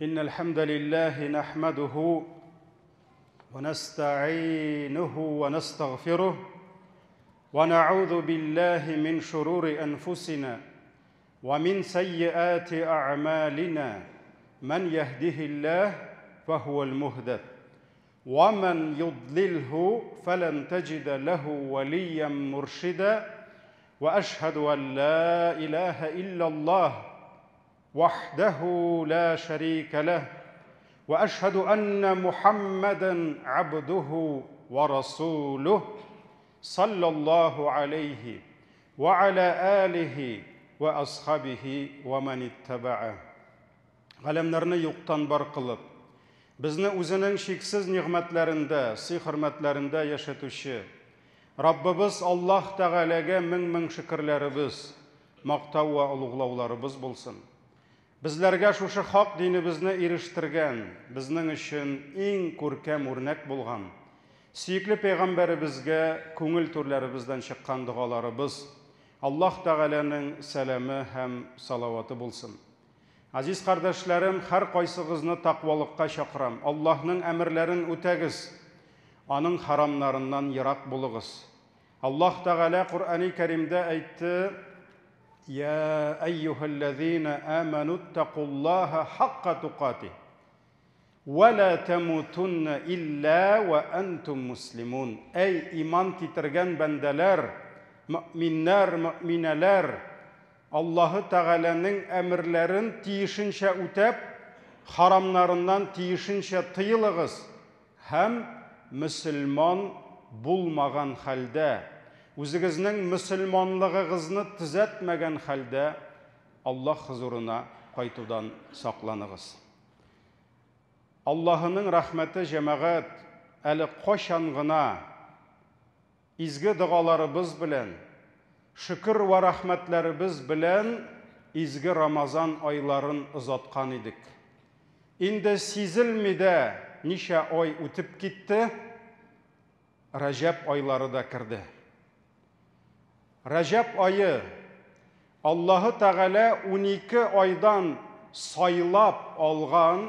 إن الحمد لله نحمده ونستعينه ونستغفره ونعوذ بالله من شرور أنفسنا ومن سيئات أعمالنا من يهده الله فهو المهدد ومن يضلله فلن تجد له وليا مرشدا واشهد ان لا اله الا الله وحده لا شريك له واشهد ان محمدا عبده ورسوله صلى الله عليه وعلى اله واصحابه ومن اتبعه. Галәмнәрне юктан бар кылып, безне үзенең чиксез нигъмәтләрендә, сый-хөрмәтләрендә яшәтүче Раббыбыз Аллаһ Тәгаләгә мең-мең шөкерләребез, мактау вә олуглауларыбыз булсын. Безләргә шушы хак динебезне ирештергән, безнең өчен иң күркәм үрнәк булган сөекле пәйгамбәребезгә күңел түрләребездән чыккан догаларыбыз, Аллаһ Тәгаләнең сәламе һәм салаваты булсын. Газиз кардәшләрем, һәркайсыгызны тәкъвалыкка чакырам. Аллаһның әмерләрен үтәгез, аның харамнарыннан ерак булыгыз. Аллаһ Тәгалә Коръәни Кәримдә әйтте: "Я әйюһәлләзина аману тәкуллаһа хакка тукати. Ва ла тамутунна илля ва антум муслимун." Әй иман китергән бәндәләр, мөэминнәр, мөэминәләр, Аллаһы Тәгаләнең әмерләрен тиешенчә үтәп, харамнарыннан тиешенчә тыелыгыз һәм мөселман булмаган хәлдә, үзегезнең мөселманлыгыгызны төзәтмәгән хәлдә Аллаһ хозурына кайтудан сакланыгыз. Аллаһының рәхмәте, җәмәгать, әле кайчан гына Изге догаларыбыз белән, шөкер вә рәхмәтләребез белән изге Рамазан айларын озаткан идек. Инде сизелми дә ничә ай үтеп китте, Рәҗәб айлары да керде. Рәҗәб ае, Аллаһы Тәгалә 12 айдан сайлап алган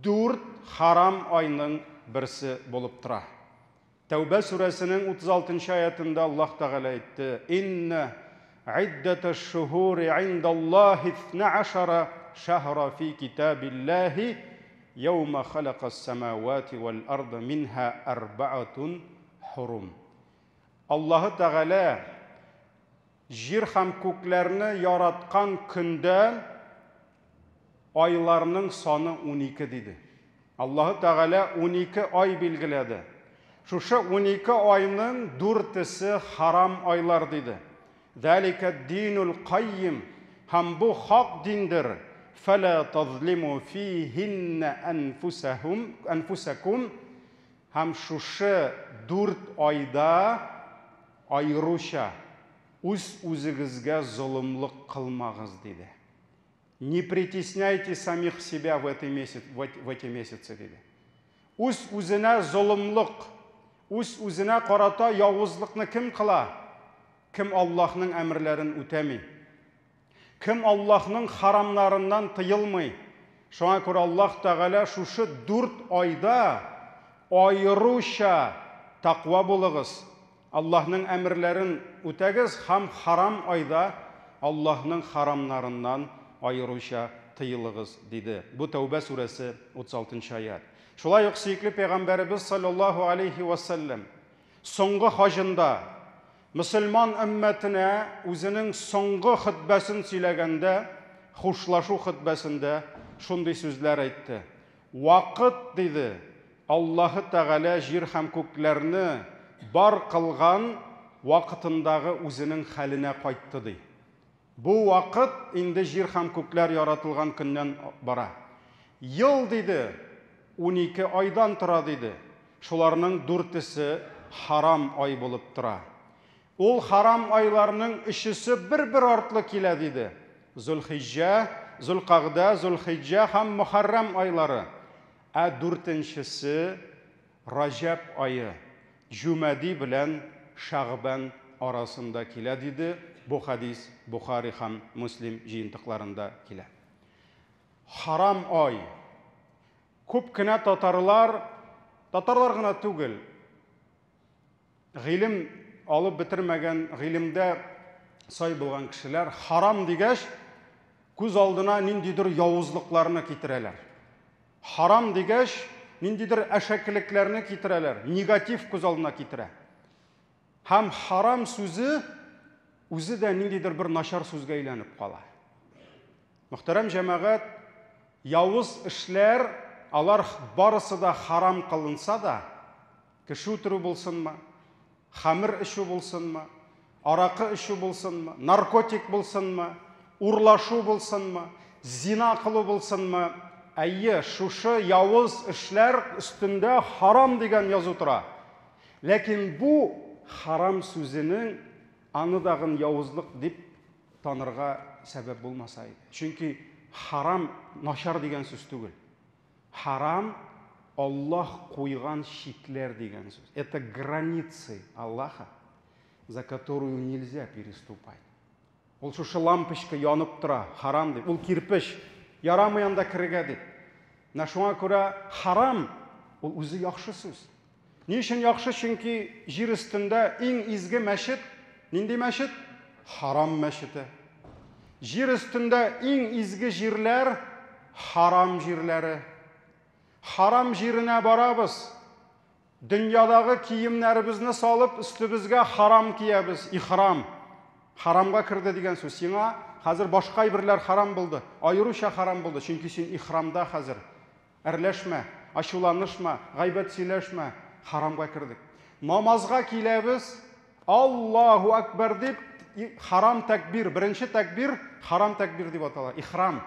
дүрт харам айның берсе булып тора. Тәүбә сүрәсенең 36 нчы аятында Аллаһ Тәгалә әйтте, Иннә гыйддәтәш-шуһури гыйндаллаһи исна-ашара шәһра фи китабиллаһи яума халакас-самавати вәл-арда минһа арбаатун хурум. Аллаһы Тәгалә җир һәм күкләрне яраткан көндә Айларның саны 12 диде. Аллаһы Тәгалә 12 ай билгеләде. Шушы 12 айның дүртесе харам айлар диде. Зәликә динул каййим һәм бу хак диндер. Фәлә тазлиму фихиннә әнфусәһум әнфусәкум һәм шушы дүрт айда аеруча үз-үзегезгә золымлык кылмагыз диде. Не притесняйте самих себя в этой месяц, в, в эти месяцы, диде. Үз-үзенә золымлык, үз-үзенә карата явызлыкны кем кыла? Кем Аллаһның әмерләрен үтәми? Кем Аллаһның харамнарыннан тыелмый? Шуңа күрә Аллаһ Тәгалә шушы дүрт айда аеруча тәкъва булыгыз, Аллаһның әмерләрен үтәгез һәм харам айда Аллаһның харамнарыннан аеруча тыелыгыз, диде. Бу Тәүбә сүрәсе 36 нчы аять. Шулай ук сөекле пәйгамбәребез салләллаһу алейһи вә сәлләм соңгы хаҗында мөселман өммәтенә үзенең соңгы хөтбәсен сөйләгәндә, хушлашу хөтбәсендә шундый сүзләр әйтте. Вакыт, диде, Аллаһы Тәгалә җир һәм күкләрне бар кылган вакытындагы үзенең хәленә кайтты, ди. Бу вакыт инде җир һәм күкләр яратылган көннән бара. Ел, диде, 12 айдан тора, диде. Шуларның дүртесе харам ай булып тора. Ул харам айларның өчесе бер-бер артлы килә, диде. Зөлхиҗҗә, Зөлкагъдә, Зөлхиҗҗә һәм Мөхәррәм айлары. Ә дүртенчесе, Раҗәб ае, Җүмәди белән Шәгъбән арасында килә, диде, бу хәдис Бохари һәм Мөслим җыентыкларында килә. Харам ай. Күп кенә татарлар, татарлар гына түгел, гыйлем алып бетермәгән, гыйлемдә сай булган кешеләр харам дигәч, күз алдына ниндидер явызлыкларны китерәләр. Харам дигәч, ниндидер әшәкелекләрне китерәләр, негатив күз алдына китерә. Һәм харам сүзе үзе дә ниндидер бер начар сүзгә әйләнеп кала. Мөхтәрәм җәмәгать, явыз эшләр, алар барысы да харам кылынса да, кеше үтерү булсынмы, хәмер эчү булсынмы, аракы эчү булсынмы, наркотик булсынмы, урлашу булсынмы, зина кылу булсынмы, әйе, шушы явыз эшләр өстендә харам дигән язу тора. Ләкин бу харам сүзенең аны дагын явызлык дип танырга сәбәп булмаса иде. Чөнки харам начар дигән сүз түгел. Харам Аллаһ куйган чикләр дигән сүз. Это границы Аллаха, за которую нельзя переступать. Ул шушы лампочка янып тора, харам дип. Ул кирпеч, ярамый анда керергә дип. Менә шуңа күрә харам ул үзе яхшы сүз. Ни өчен яхшы? Чөнки җир өстендә иң изге мәчет нинди мәчет? Харам мәчете. Җир өстендә иң изге җирләр харам җирләре. Харам җиренә барабыз. Дөньядагы киемнәребезне салып, өстебезгә харам киябез, ихрам. Харамга керде дигән сүз. Сиңа хәзер башка әйберләр харам булды. Аеруча харам булды, чөнки син ихрамда хәзер. Әрләшмә, ачуланышма, гайбәт сөйләшмә, харамга кердек. Намазга киләбез, Аллаһу акбар дип, харам тәкбир, беренче тәкбир харам тәкбир дип атала, ихрам.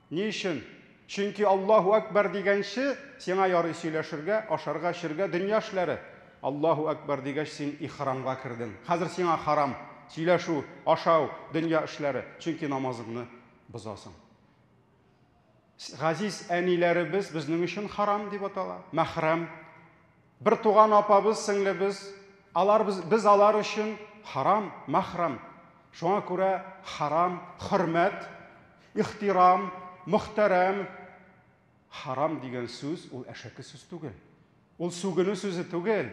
Ни өчен? Чөнки Аллаһу акбар дигәнче сиңа ярый сөйләшергә, ашарга, эчәргә, дөнья эшләре. Аллаһу акбар дигәч, син ихрамга кердең. Хәзер сиңа харам сөйләшү, ашау, дөнья эшләре, чөнки намазыңны бозасың. Газиз әниләребез безнең өчен харам дип атала, мәхрәм. Бер туган апабыз, сеңлебез, алар без, без алар өчен харам, мәхрәм. Шуңа күрә харам, хөрмәт, ихтирам, мөхтәрәм. Харам дигән сүз ул әшәке сүз түгел. Ул сүгенү сүзе түгел.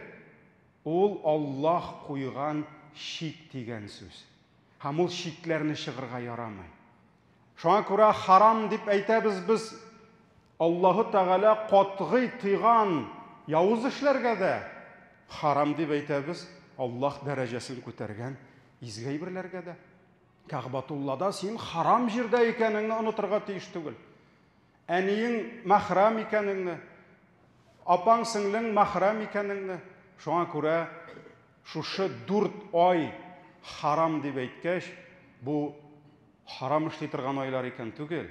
Ул Аллаһ куйган чик дигән сүз. Һәм ул чикләрне чыгырга ярамый. Шуңа күрә харам дип әйтәбез без Аллаһы Тәгалә катгый тыйган явыз эшләргә дә, харам дип әйтәбез Аллаһ дәрәҗәсен күтәргән изге әйберләргә дә. Кәгъбатуллада син харам җирдә икәнеңне онытырга тиеш түгел. Әниең мәхрәм икәнеңне, апаң сеңлең мәхрәм икәнеңне. Шуңа күрә шушы 4 ай харам дип әйткәч, бу Харам эшли торган айлар икән түгел,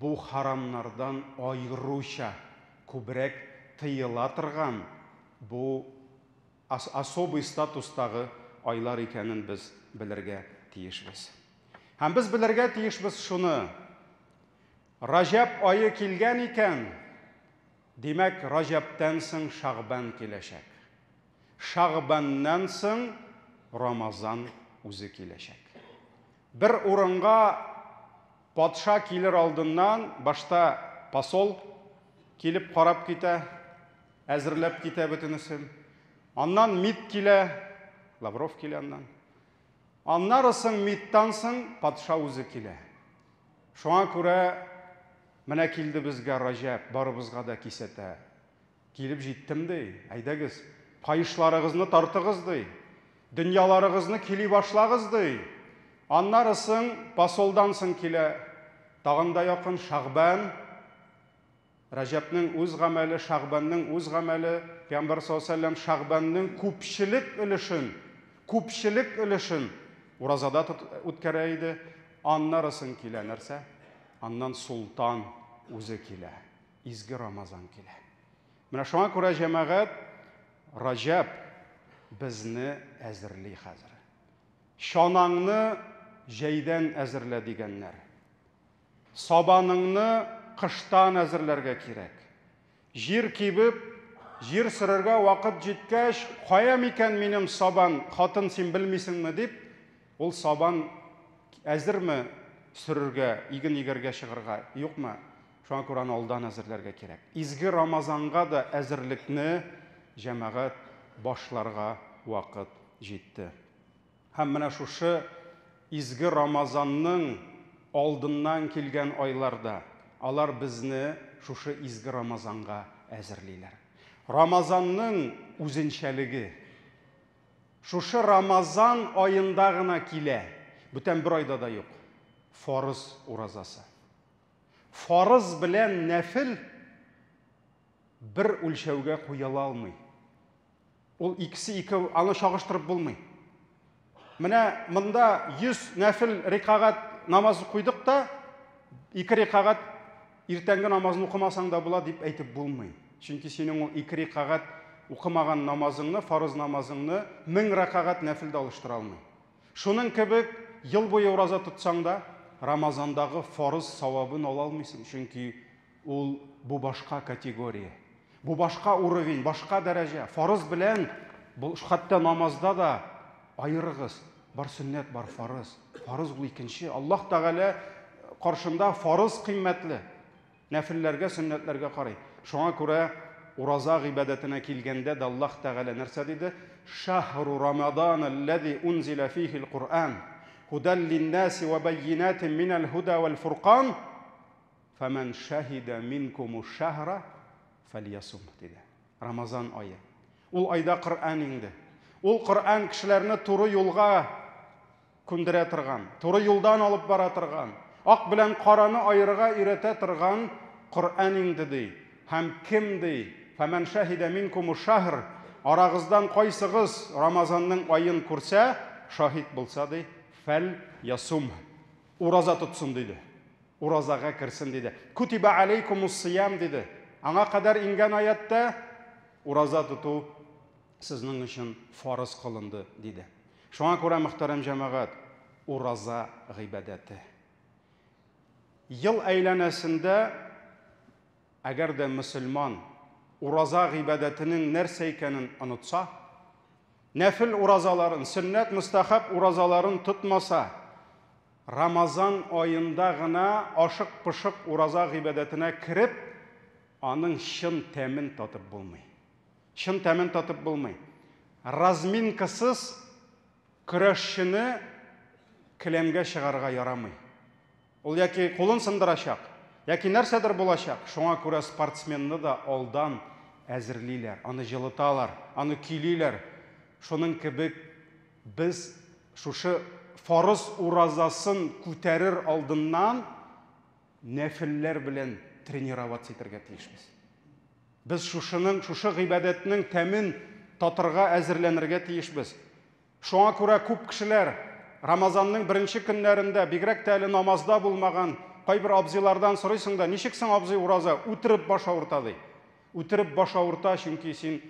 бу харамнардан аеруча күбрәк тыела торган бу особый статустагы айлар икәнен без белергә тиешбез. Һәм без белергә тиешбез шуны, Раҗәб ае килгән икән, димәк, Раҗәбтән соң Шагъбан киләчәк. Шагъбаннан соң Рамазан үзе киләчәк. Бер урынга патша килер алдыннан башта посол килеп карап китә, әзерләп китә бөтенесен. Аннан МИД килә, Лавров килә аннан. Аннары соң МИДтан соң патша үзе килә. Шуңа күрә менә килде безгә Раҗәб, барыбызга да кисәтә. Килеп җиттем, ди. Әйдәгез, каешларыгызны тартыгыз, ди. Дөньяларыгызны кили башлагыз, ди. Аннары соң, посолдан соң килә тагын да якын Шагъбан. Раҗәбнең үз гамәле, Шагъбанның үз гамәле. Пәйгамбәр саллаллаһу алейһи ва сәлләм Шагъбанның күпчелек өлешен, күпчелек өлешен уразада үткәрә иде. Аннары соң килә нәрсә? Аннан солтан үзе килә. Изге Рамазан килә. Менә шуңа күрә җәмәгать Раҗәб безне әзерли хәзер. Чанаңны җәйдән әзерлә дигәннәр. Сабаныңны кыштан әзерләргә кирәк. Җир кибеп, җир сөрергә вакыт җиткәч, кая микән минем сабан, хатын син белмисеңме дип, ул сабан әзерме сөрергә, иген игәргә чыгырга, юкмы? Шуңа күрә аны алдан әзерләргә кирәк. Изге Рамазанга да әзерлекне, җәмәгать, башларга вакыт җитте. Һәм менә шушы изге Рамазанның алдыннан килгән айларда алар безне шушы изге Рамазанга әзерлиләр. Рамазанның үзенчәлеге шушы Рамазан аенда гына килә, бүтән бер айда да юк. Фарыз уразасы. Фарыз белән нәфел бер үлчәүгә куела алмый. Ул икесе ике, аны чагыштырып булмый. Менә монда 100 нәфел рикагать намаз куйдык та, ике рикагать иртәнге намазны укымасаң да була дип әйтеп булмый. Чөнки синең ул ике рикагать укымаган намазыңны, фарыз намазыңны 1000 рәкагать нәфел дә алыштыра алмый. Шуның кебек ел буе ураза тотсаң да, Рамазандагы фарыз савабын ала алмыйсың, чөнки ул бу башка категория. Бу башка уровень, башка дәрәҗә. Фарыз белән бу хәтта намазда да аерыгыз. Бар сөннәт, бар фарыз. Фарыз ул икенче. Аллаһ Тәгалә каршында фарыз кыйммәтле. Нәфелләргә, сөннәтләргә карый. Шуңа күрә ураза гыйбадәтенә килгәндә дә Аллаһ Тәгалә нәрсә диде? Шаһру Рамадан аллази унзила фихил Куръан һудал линнаси ва байинатин минал һуда вал фуркан фәмән шаһида минкуму шаһра фәльясум диде. Рамазан ае. Ул айда Коръән иңде. Ул Коръән кешеләрне туры юлга күндерә торган, туры юлдан алып бара торган, ак белән караны аерырга өйрәтә торган Коръән иңде ди. Һәм кем ди? Фәмән шаһида минкуму шаһр, арагыздан кайсыгыз Рамазанның аен күрсә, шаһит булса ди, фәл ясум. Ураза тотсын диде. Уразага керсен диде. Кутиба алейкумус сиям диде. Аңа кадәр иңгән аятта ураза тоту сезнең өчен фарыз кылынды диде. Шуңа күрә, мөхтәрәм җәмәгать, ураза гыйбадәте. Ел әйләнәсендә әгәр дә мөселман ураза гыйбадәтенең нәрсә икәнен онытса, нәфел уразаларын, сөннәт мөстәхәб уразаларын тотмаса, Рамазан аенда гына ашык-пошык ураза гыйбадәтенә кереп, аның чын тәмен татып булмый. Чын тәмен татып булмый. Разминкасыз көрәшчене келәмгә чыгарырга ярамый. Ул яки кулын сындырачак, яки нәрсәдер булачак. Шуңа күрә спортсменны да алдан әзерлиләр, аны җылыталар, аны көйлиләр. Шуның кебек без шушы фарыз уразасын күтәрер алдыннан нәфелләр белән тренироваться итәргә тиешбез. Без шушының, шушы гыйбадәтнең тәмен татырга әзерләнергә тиешбез. Шуңа күрә күп кешеләр Рамазанның беренче көннәрендә, бигрәк тә әле намазда булмаган кайбер абзыйлардан сорыйсың да, ничек соң абзый ураза? Үтереп баш авырта ди. Үтереп баш авырта, чөнки син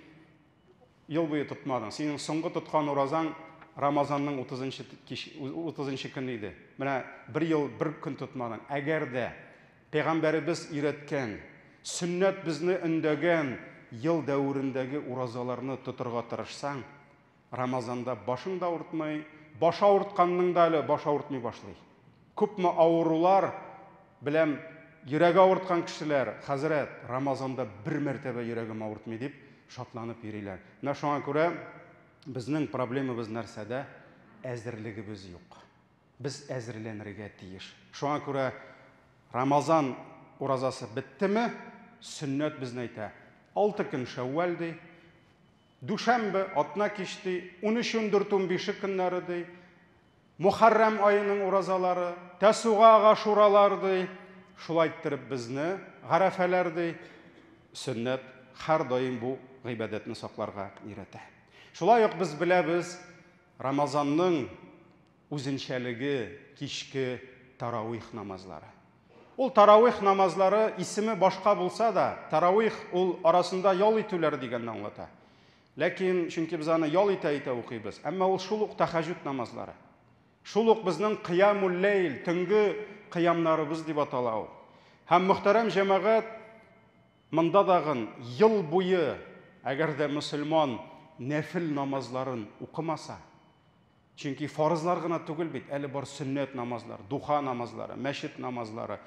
ел буе тотмадың. Синең соңгы тоткан уразаң Рамазанның 30 кич 30 көне иде. Менә бер ел бер көн тотмадың. Әгәр дә Пәйгамбәребез өйрәткән, сөннәт безне өндәгән ел дәверендәге уразаларны тотырга тырышсаң, Рамазанда башың да авыртмый, баш авыртканның да әле баш авыртмый башлый. Күпме авырулар белән йөрәге авырткан кешеләр, хәзрәт, Рамазанда бер мәртәбә йөрәгем авыртмый дип шатланып йөриләр. Менә шуңа күрә безнең проблемабыз нәрсәдә? Әзерлегебез юк. Без әзерләнергә тиеш. Шуңа күрә Рамазан уразасы беттеме, сөннәт безне әйтә. 6 көн Шәүвәл ди, дүшәмбе, атна кич ди, 13, 14, 15 көннәре ди, Мухаррам аеның уразалары, Тәсуга, Гашуралар ди. Шулай иттереп безне Гарәфәләр ди, сөннәт һәрдаим бу гыйбадәтне сакларга өйрәтә. Шулай ук без беләбез, Рамазанның үзенчәлеге кичке таравих намазлары. Ул таравих намазлары исеме башка булса да, таравих ул арасында ял итүләр дигәнне аңлата. Ләкин чөнки без аны ял итә-итә укыйбыз, әмма ул шул ук тәхәҗүд намазлары. Шул ук безнең кыямул ләйл, төнге кыямнарыбыз дип атала ул. Һәм мөхтәрәм җәмәгать, монда дагын ел буе, әгәр дә мөселман нәфел намазларын укымаса, чөнки фарызлар гына түгел бит, әле бар сөннәт намазлар, духа намазлары, мәчет намазлары,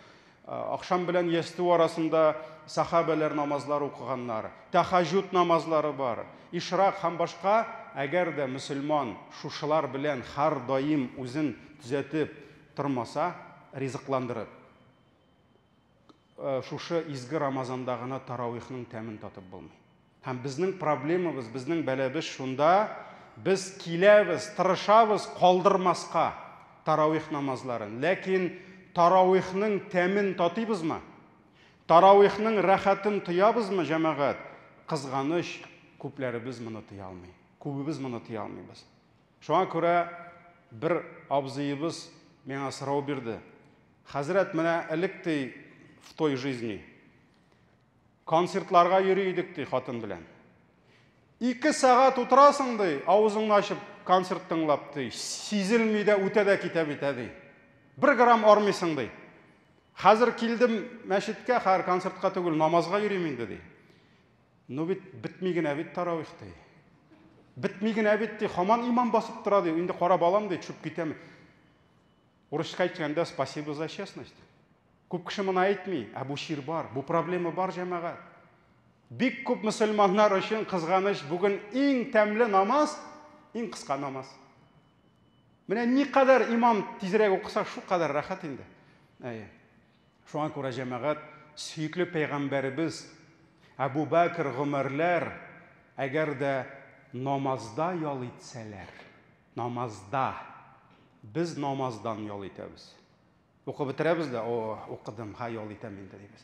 Ахшам белән ястү арасында сахабәләр намазлар укыганнар. Тәхаҗүд намазлары бар. Ишрак һәм башка. Әгәр дә мөселман шушылар белән һәрдаим үзен төзәтеп тормаса, ризыкландырып, шушы изге Рамазанда гына таравихның тәмен татып булмый. Һәм безнең проблемабыз, безнең бәлабез шунда, без киләбез, тырышабыз калдырмаска таравих намазларын. Ләкин таравихның тәмен татыйбызмы? Таравихның рәхәтен тоябызмы, җәмәгать? Кызганыч, күпләребез моны тоя алмый. Күбебез моны тоя алмыйбыз. Шуңа күрә бер абзыебыз миңа сорау бирде. Хәзрәт, менә элек ди в той жизни концертларга йөри идек ди хатын белән. 2 сәгать утырасың ди, авызыңны ачып концерт тыңлап ди, сизелми дә үтә дә китә бит ди. 1 грамм армыйсың ди. Хәзер килдем мәчеткә, хәзер концертка түгел, намазга йөрим инде ди. Ну бит бетми генә бит таравих ди. Бетми генә бит ди, һаман имам басып тора ди, инде карап алам ди, төшеп китәм. Урысча әйткәндә, спасибо за честность. Күп кеше моны әйтми, ә бу чир бар, бу проблема бар, җәмәгать. Бик күп мөселманнар өчен кызганыч, бүген иң тәмле намаз, иң кыска намаз. Менә никадәр имам тизрәк укыса, шул кадәр рәхәт инде. Әйе. Шуңа күрә, җәмәгать, сөекле пәйгамбәребез Әбу Бәкр, Гомәрләр әгәр дә намазда ял итсәләр, намазда, без намаздан ял итәбез. Укып бетерәбез дә, о, укыдым, ха, ял итәм инде дибез.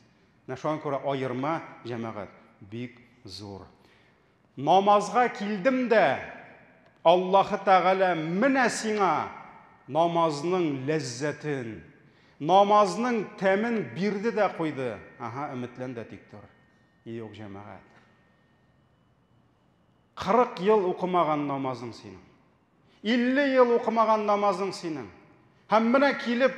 Менә шуңа күрә аерма, җәмәгать, бик зур. Намазга килдем дә, Аллаһы Тәгалә менә сиңа намазның ләззәтен, намазның тәмен бирде дә куйды. Аһа, өметлән дә тик тор. Юк, җәмәгать. 40 ел укымаган намазың синең. 50 ел укымаган намазың синең. Һәм менә килеп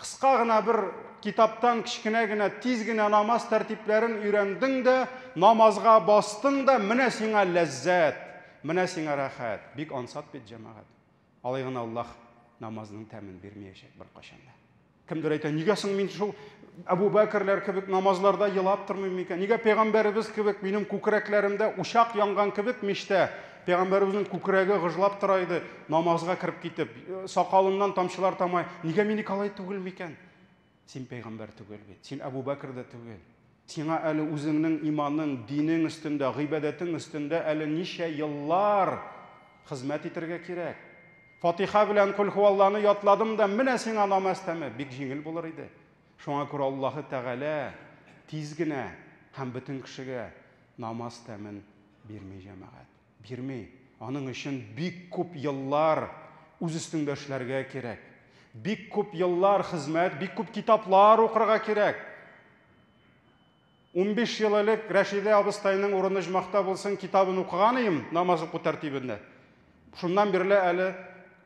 кыска гына бер китаптан кечкенә генә тиз генә намаз тәртипләрен өйрәндең дә, намазга бастың да, менә сиңа ләззәт, менә сиңа рәхәт. Бик ансат бит, җәмәгать. Алай гына Аллаһ намазның тәмен бирмәячәк беркайчан да. Кемдер әйтә, нигә соң мин шул Әбу Бәкерләр кебек намазларда елап тормыйм микән? Нигә пәйгамбәребез кебек минем күкрәкләремдә учак янган кебек мичтә, пәйгамбәребезнең күкрәге гыжлап тора иде, намазга кереп китеп, сакалыннан тамчылар тамай. Нигә минеке алай түгел микән? Син пәйгамбәр түгел бит. Син Әбу Бәкер дә түгел. Сиңа әле үзеңнең иманың, динең өстендә, гыйбадәтең өстендә әле ничә еллар хезмәт итәргә кирәк. Фатиха белән Кул хуалланы ятладым да, менә сиңа намаз тәме, бик җиңел булыр иде. Шуңа күрә Аллаһы Тәгалә тиз генә һәм бөтен кешегә намаз тәмен бирми, җәмәгать. Бирми. Аның өчен бик күп еллар үз өстеңдә эшләргә кирәк. Бик күп еллар хезмәт, бик күп китаплар укырга кирәк. 15 ел элек Рәшидә абыстайның урыны оҗмахта булсын китабын укыган идем намаз уку тәртибендә. Шуннан бирле әле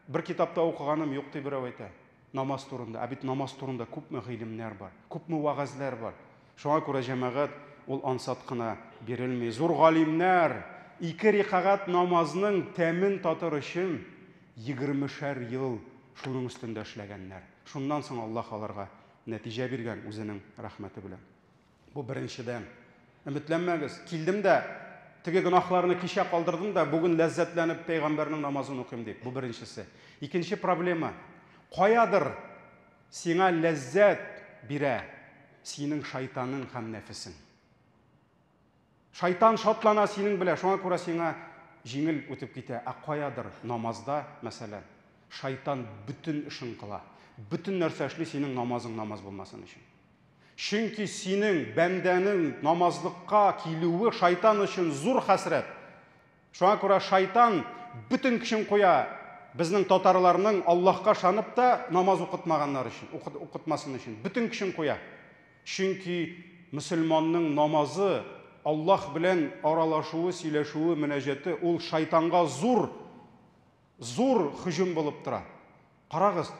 бер китапта укыганым юк дип берәү әйтә. Намаз турында. Ә бит намаз турында күпме гыйлемнәр бар, күпме вәгазьләр бар. Шуңа күрә, җәмәгать, ул ансат кына бирелми. Зур галимнәр ике рикагать намазның тәмен татыр өчен егермешәр ел шуның өстендә эшләгәннәр. Шуннан соң Аллаһ аларга нәтиҗә биргән үзенең рәхмәте белән. Бу беренчедән. Өметләнмәгез, килдем дә, теге гөнаһларны кичә калдырдым да, бүген ләззәтләнеп пәйгамбәрнең намазын укыйм дип. Бу беренчесе. Икенче проблема. Каядыр сиңа ләззәт бирә синең шайтаның һәм нәфесең. Шайтан шатлана синең белән, шуңа күрә сиңа җиңел үтеп китә. Ә каядыр намазда, мәсәлән, шайтан бөтен эшен кыла. Бөтен нәрсә эшли синең намазың намаз булмасын өчен. Чөнки синең бәндәнең намазлыкка килүе шайтан өчен зур хәсрәт. Шуңа күрә шайтан бөтен көчен куя безнең татарларның Аллаһка ышанып та намаз укытмаганнар өчен, укытмасын өчен бөтен көчен куя. Чөнки мөселманның намазы, Аллаһ белән аралашуы, сөйләшүе, мөнәҗәте ул шайтанга зур зур һөҗүм булып тора. Карагыз,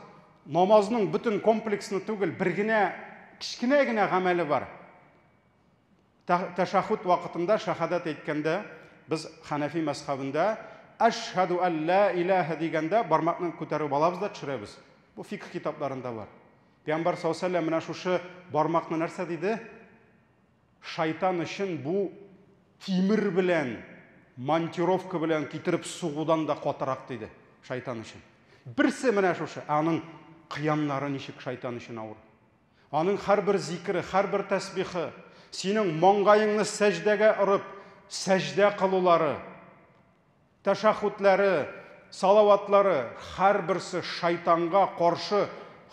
намазның бөтен комплексны түгел, бер генә кечкенә генә гамәле бар. Тәшәһүд вакытында шәһадәт әйткәндә, без Ханафи мәзхәбендә әшһәду ан ла илаһа дигәндә бармакны күтәреп алабыз да төшерәбез. Бу фикх китапларында бар. Пәйгамбәр саллаллаһу алейһи вәсәлләм менә шушы бармакны нәрсә диде? Шайтан өчен бу тимер белән, монтировка белән китереп сугудан да катырак диде шайтан өчен. Берсе менә шушы, ә аның кыямнары ничек шайтан өчен авыр. Аның һәрбер зикре, һәрбер тәсбихы, синең маңгаеңны сәҗдәгә орып, сәҗдә кылулары, тәшәххүдләре, салаватлары, һәрберсе шайтанга каршы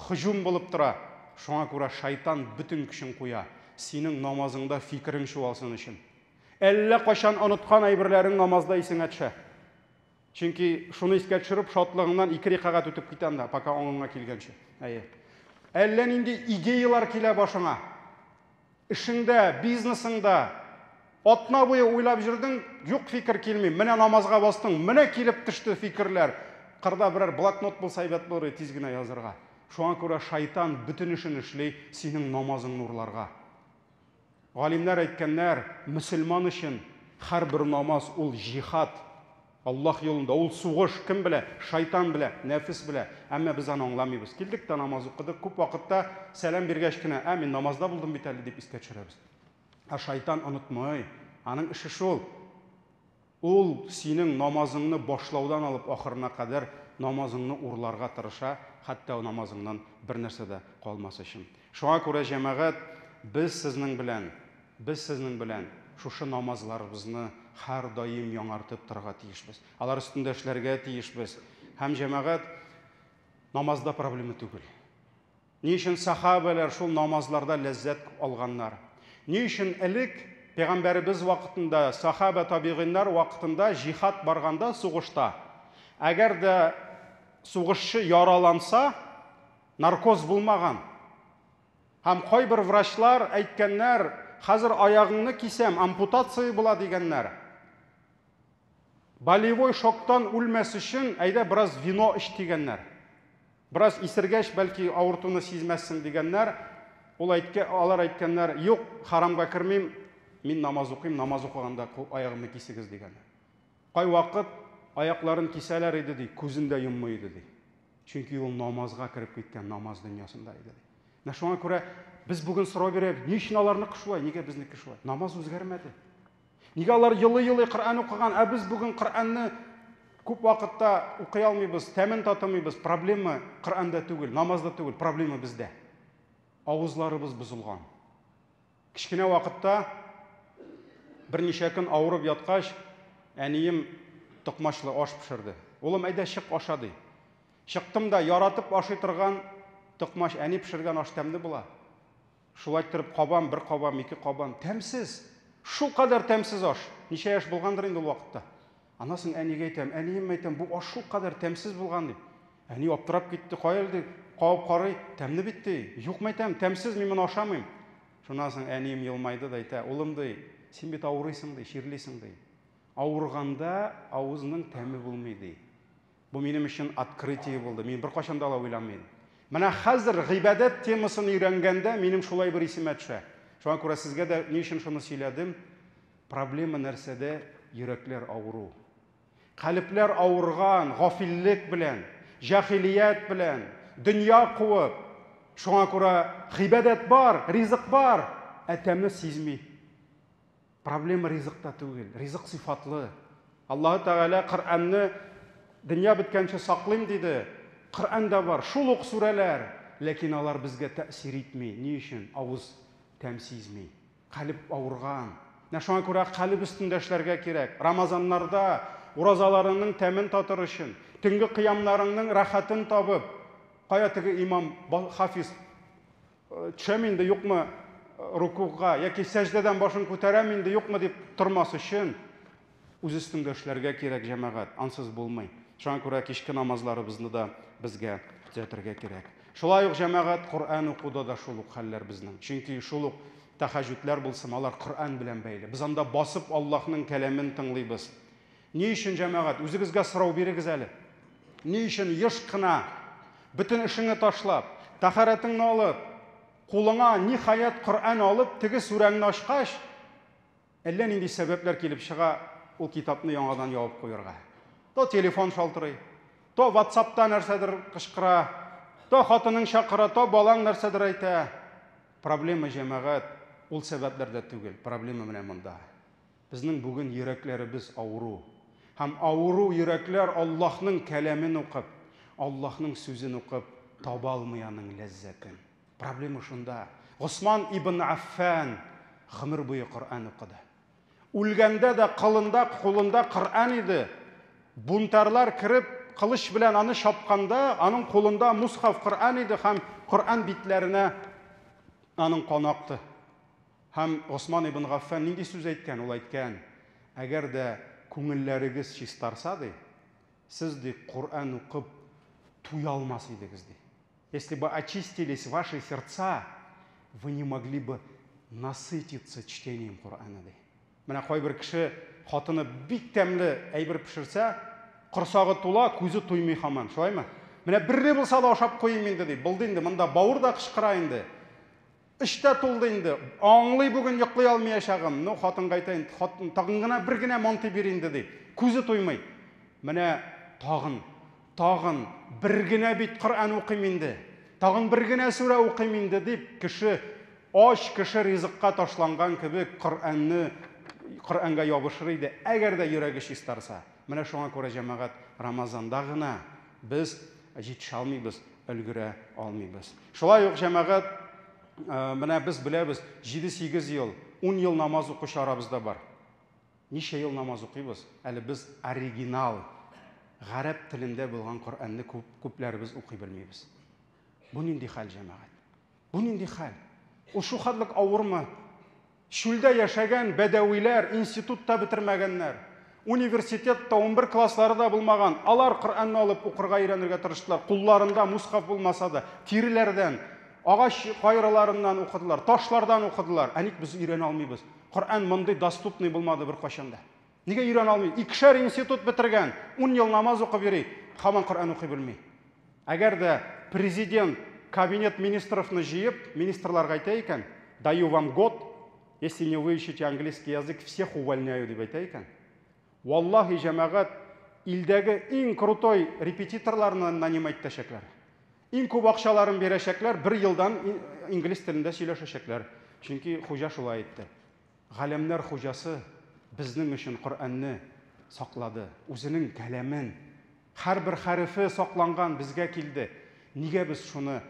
һөҗүм булып тора. Шуңа күрә шайтан бөтен көчен куя, синең намазыңда фикерең чуалсын өчен. Әллә кайчан оныткан әйберләрең намазда исеңә төшә. Чөнки шуны искә төшереп, шатлыгыңнан ике рикагать үтеп китә анда, пока аңыңа килгәнче. Әйе. Әллә нинди идеялар килә башыңа. Эшеңдә, бизнесыңда атна буе уйлап йөрдең, юк фикер килми. Менә намазга бастың, менә килеп төште фикерләр. Кырда берәр блокнот булса әйбәт булыр иде тиз генә язырга. Шуңа күрә шайтан бөтен эшен эшли синең намазыңны урларга. Галимнәр әйткәннәр, мөселман өчен һәрбер намаз ул җихад. Аллаһ юлында ул сугыш, кем белә? Шайтан белә, нәфес белә. Әмма без аны аңламыйбыз. Килдек тә намаз укыдык, күп вакытта сәлам биргәч кенә, ә мин намазда булдым бит әле дип искә төшерәбез. Ә шайтан онытмый. Аның эше шул. Ул синең намазыңны башлаудан алып ахырына кадәр намазыңны урларга тырыша, хәтта намазыңнан бер нәрсә дә калмас өчен. Шуңа күрә, җәмәгать, без сезнең белән, без сезнең белән шушы намазларыбызны һәрдаим яңартып торырга тиешбез. Алар өстендә эшләргә тиешбез. Һәм җәмәгать, намазда проблема түгел. Ни өчен сахабәләр шул намазларда ләззәт алганнар? Ни өчен элек пәйгамбәребез вакытында, сахаба табигыйннар вакытында җихад барганда сугышта, әгәр дә сугышчы яраланса, наркоз булмаган. Һәм кайбер врачлар әйткәннәр, хәзер аягыңны кисәм, ампутация була дигәннәр. Болевой шоктан үлмәс өчен, әйдә бераз вино эч дигәннәр. Бераз исергәч, бәлки авыртуны сизмәссең дигәннәр. Ул әйткә, алар әйткәннәр, юк, харамга кермим, мин намаз укыйм, намаз укыганда аягымны кисегез дигәннәр. Кайвакыт аякларын кисәләр иде ди, күзен дә йоммый иде ди. Чөнки ул намазга кереп киткән, намаз дөньясында иде ди. Менә шуңа күрә без бүген сорау бирәбез, ни өчен аларныкы шулай, нигә безнеке шулай? Намаз үзгәрмәде. Нигә алар елый-елый Коръән укыган, ә без бүген Коръәнне күп вакытта укый алмыйбыз, тәмен татымыйбыз. Проблема Коръәндә түгел, намазда түгел, проблема бездә. Авызларыбыз бозылган. Кечкенә вакытта берничә көн авырып яткач, әнием токмачлы аш пешерде. Улым, әйдә чык аша ди. Чыктым да яратып ашый торган токмач, әни пешергән аш тәмле була. Шулай иттереп кабам, бер кабам, ике кабам. Тәмсез. Шул кадәр тәмсез аш. Ничә яшь булгандыр инде ул вакытта. Аннан соң әнигә әйтәм, әнием әйтәм, бу аш шул кадәр тәмсез булган дип. Әни аптырап китте, кая ди, кабып карый, тәмле бит ди. Юк мәйтәм, тәмсез, мин моны ашамыйм. Шуннан соң әнием елмайды да әйтә, улым ди, син бит авырыйсың ди, чирлисең ди. Авырганда авызның тәме булмый ди. Бу минем өчен открытие булды. Мин беркайчан да алай уйламый идем. Менә хәзер гыйбадәт темасын өйрәнгәндә минем шулай бер исемә төшә. Шуңа күрә сезгә дә ни өчен шуны сөйләдем? Проблема нәрсәдә? Йөрәкләр авыру. Калебләр авырган, гафиллек белән, җахилият белән, дөнья куып. Шуңа күрә гыйбадәт бар, ризык бар, ә тәме сизми. Проблема ризыкта түгел, ризык сыйфатлы. Аллаһы Тәгалә Коръәнне дөнья беткәнче саклыйм диде. Коръән дә бар, шул ук сүрәләр, ләкин алар безгә тәэсир итми. Ни өчен? Авыз тәм сизми. Калеб авырган. Менә шуңа күрә калеб өстендә эшләргә кирәк. Рамазаннарда уразаларыңның тәмен татыр өчен, төнге кыямнарыңның рәхәтен табып, кая теге имам хафиз Төшәм инде, юкмы рукугга яки сәҗдәдән башын күтәрәм инде, юкмы дип тормас өчен үз өстеңдә эшләргә кирәк, җәмәгать. Ансыз булмый. Шуңа күрә кичке намазларыбызны да безгә төзәтергә кирәк. Шулай ук җәмәгать Коръән укуда да шул ук хәлләр безнең. Чөнки шул ук тәхәҗүдләр булсын, алар Коръән белән бәйле. Без анда басып Аллаһның кәламен тыңлыйбыз. Ни өчен, җәмәгать, үзегезгә сорау бирегез әле. Ни өчен еш кына бөтен эшеңне ташлап, тәһарәтеңне алып, кулыңа ниһаять Коръән алып, теге сүрәңне ачкач, әллә нинди сәбәпләр килеп чыга ул китапны яңадан ябып куярга. То телефон шалтырый, то WhatsAppта нәрсәдер кычкыра, То хатының чакыра, то балаң нәрсәдер әйтә. Проблема, җәмәгать, ул сәбәпләрдә түгел, проблема менә монда. Безнең бүген йөрәкләребез авыру. Һәм авыру йөрәкләр Аллаһның кәламен укып, Аллаһның сүзен укып таба алмый аның ләззәтен. Проблема шунда. Госман ибн Аффан гомер буе Коръән укыды. Үлгәндә дә кылында, кулында Коръән иде. Бунтарлар кереп, кылыч белән аны чапканда, аның кулында мусхаф Коръән иде һәм Коръән битләренә аның каны акты. Һәм Госман ибн Гаффан нинди сүз әйткән? Ул әйткән, әгәр дә күңелләрегез чистарса, ди, сез, ди, Коръән укып туя алмас идегез, ди. Если бы очистились ваши сердца, вы не могли бы насытиться чтением Коръәна, ди. Менә кайбер кеше хатыны бик тәмле әйбер пешерсә, корсагы тула, күзе туймый һаман, шулаймы? Менә берне булса да ашап куйыйм инде, ди. Булды инде, монда бавыр да кычкыра инде. Эш тә тулды инде. Аңлый бүген йоклый алмаячагым. Ну, хатынга әйтә инде, хатын тагын гына бер генә мантый бир инде, ди. Күзе туймый. Менә тагын, тагын бер генә бит Коръән укыйм инде. Тагын бер генә сүрә укыйм инде, дип, кеше ач кеше ризыкка ташланган кебек Коръәнне Коръәнгә ябышыр иде, әгәр дә йөрәге чистарса. Менә шуңа күрә, җәмәгать, Рамазанда гына без җитешә алмыйбыз, өлгерә алмыйбыз. Шулай ук, җәмәгать, менә без беләбез, 7-8 ел, 10 ел намаз укучы арабызда бар. Ничә ел намаз укыйбыз, әле без оригинал гарәп телендә булган Коръәнне күп, күпләребез укый белмибез. Бу нинди хәл, җәмәгать? Бу нинди хәл? Ул шул хәтлек авырмы? Чүлдә яшәгән бәдәвиләр институт та бетермәгәннәр. Университет та, 11 класслары да булмаган. Алар Коръәнне алып укырга өйрәнергә тырыштылар. Кулларында мусхаф булмаса да, тиреләрдән, агач кайрыларыннан укыдылар, ташлардан укыдылар. Ә ник без өйрәнә алмыйбыз? Коръән мондый доступный булмады беркайчан да. Нигә өйрәнә алмый? Икешәр институт бетергән, 10 ел намаз укып йөри, һаман Коръән укый белми. Әгәр дә президент кабинет министровны җыеп, министрларга әйтә икән, даю вам год, если не выучите английский язык, всех увольняю, дип әйтә икән. Валлаһи, җәмәгать, илдәге иң крутой репетиторларны нанимать итәчәкләр. Иң күп акчаларын бирәчәкләр, бер елдан инглиз телендә сөйләшәчәкләр. Чөнки хуҗа шулай әйтте. Галәмнәр хуҗасы безнең өчен Коръәнне саклады, үзенең кәламен. Һәрбер хәрефе сакланган, безгә килде. Нигә без шуны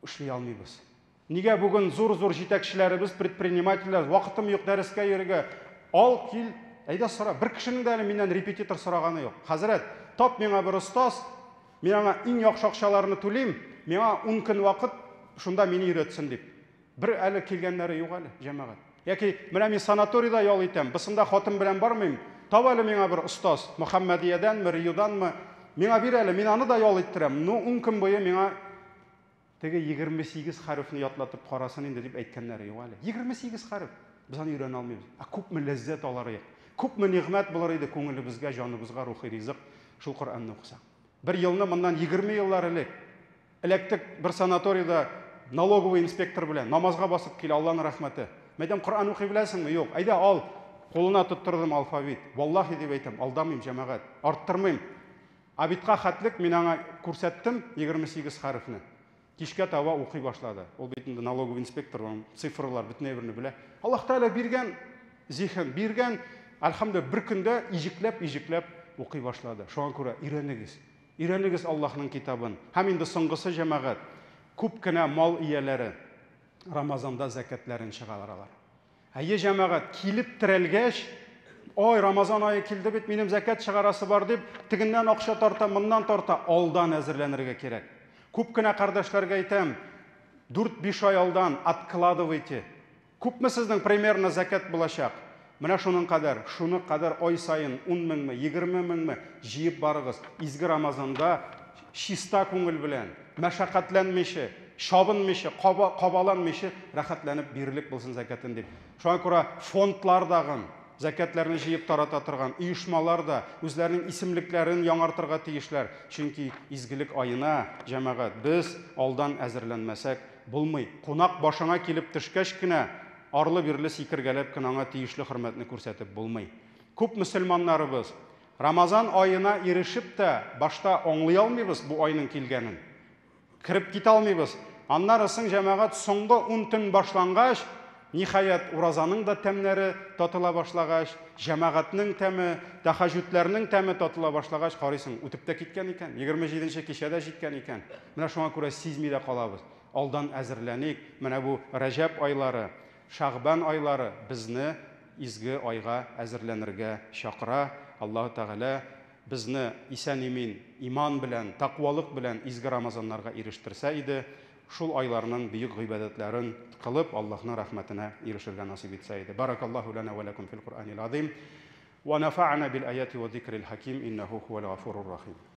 эшли алмыйбыз? Нигә бүген зур-зур җитәкчеләребез, предпринимательләр, вакытым юк дәрескә йөрергә, ал, кил, әйдә сора. Бер кешенең дә әле миннән репетитор сораганы юк. Хәзрәт, тап миңа бер остаз, мин аңа иң яхшы акчаларны түлим, миңа 10 көн вакыт, шунда мине өйрәтсен дип. Бер әле килгәннәре юк әле, җәмәгать. Яки менә мин санаторийда ял итәм, бысында хатын белән бармыйм, тап әле миңа бер остаз, Мөхәммәдиядәнме, Риоданмы, миңа бир әле, мин аны да ял иттерәм. Ну, 10 көн буе миңа теге 28 хәрефне ятлатып карасын инде дип әйткәннәре юк әле. 28 хәреф. Без аны өйрәнә алмыйбыз. Ә күпме ләззәт алар идек. Күпме нигъмәт булыр иде күңелебезгә, җаныбызга рухи ризык шул Коръәнне укысак. Бер елны моннан 20 еллар элек Эләктек бер санаторийда налоговый инспектор белән. Намазга басып килә, Алланың рәхмәте. Мәйтәм, Коръән укый беләсеңме? Юк. Әйдә, ал. Кулына тоттырдым алфавит. Валлахи дип әйтәм, алдамыйм, җәмәгать. Арттырмыйм. Обедка хәтлек мин аңа күрсәттем 28 хәрефне. Кичкә таба укый башлады. Ул бит инде налоговый инспектор, аның цифрлар бөтен әйберне белә. Аллаһ Тәгалә биргән зиһен, биргән, әлхәмдүлилләһ, бер көндә иҗекләп-иҗекләп укый башлады. Шуңа күрә өйрәнегез. Өйрәнегез Аллаһның китабын. Һәм инде соңгысы, җәмәгать, күп кенә мал ияләре Рамазанда зәкятләрен чыгаралар. Әйе, җәмәгать, килеп терәлгәч, ой, Рамазан ае килде бит, минем зәкят чыгарасы бар дип, тегеннән акча тарта, моннан тарта, алдан әзерләнергә кирәк. Күп кенә кардәшләргә әйтәм, 4-5 ай алдан откладывайте. Күпме сезнең примерно зәкят булачак? Менә шуның кадәр, шуны кадәр ай саен 10 меңме, 20 меңме җыеп барыгыз. Изге Рамазанда чиста күңел белән, мәшәкатьләнмичә, чабынмыйча, каба, кабаланмыйча рәхәтләнеп бирерлек булсын зәкятен дип. Шуңа күрә фондлар дагын, зәкятләрне җыеп тарата торган оешмалар да үзләренең исемлекләрен яңартырга тиешләр. Чөнки изгелек аена, җәмәгать, без алдан әзерләнмәсәк, Булмый. Кунак башыңа килеп төшкәч кенә, арлы-бирле сикергәләп кенә аңа тиешле хөрмәтне күрсәтеп булмый. Күп мөселманнарыбыз, Рамазан аена ирешеп тә, башта аңлый алмыйбыз бу айның килгәнен. Кереп китә алмыйбыз. Аннары соң, җәмәгать, соңгы ун төн башлангач, ниһаять, уразаның да тәмнәре татыла башлагач, җәмәгатьнең тәме, тәһәҗҗүдләрнең тәме татыла башлагач, карыйсың, үтеп тә киткән икән, 27 нче кичә дә җиткән икән. Менә шуңа күрә сизми дә калабыз. Алдан әзерләник, менә бу Рәҗәб айлары, Шәгъбан айлары безне изге айга әзерләнергә чакыра. Аллаһы Тәгалә безне исән-имин, иман белән, тәкъвалык белән изге Рамазаннарга ирештерсә иде, шул айларның бөек гыйбадәтләрен кылып, Аллаһның рәхмәтенә ирешергә насыйп итсә иде. Баракаллаһу лана ва лакум фил Куръанил азим. Ва нафа'ана бил аяти ва зикрил хаким, иннаху хуал гафурур рахим.